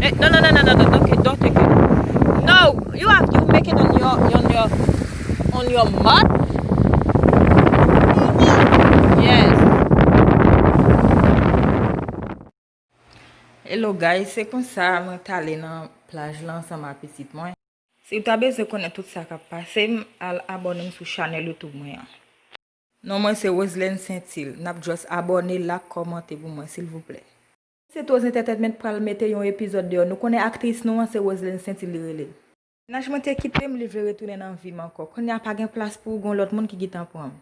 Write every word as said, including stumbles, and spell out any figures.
Eh, no, no, no, no, no, no, don't take, don't take it. No, you have to make it on your, on your, on your mud. Yes. Hello guys, se konsa mwen t ale nan plaj la ansanm ak pitit mwen. Si w ta bezwen konnen tout sa k ap pase m, al abòne m sou chanèl YouTube mwen an. Non mwen se Roselène Saintil. N ap just abòne, like, kòmante pou mwen silvouplè. Se Toz Entertainment pral mete yon epizòd deyò. Nou konnen aktris nou an se Roselène Saintil li rele. Mennaj mwen te kite m, li vle retounen nan vi m ankò. Kounye a pa gen plas pou ou, gen yon lòt moun ki gentan pran m.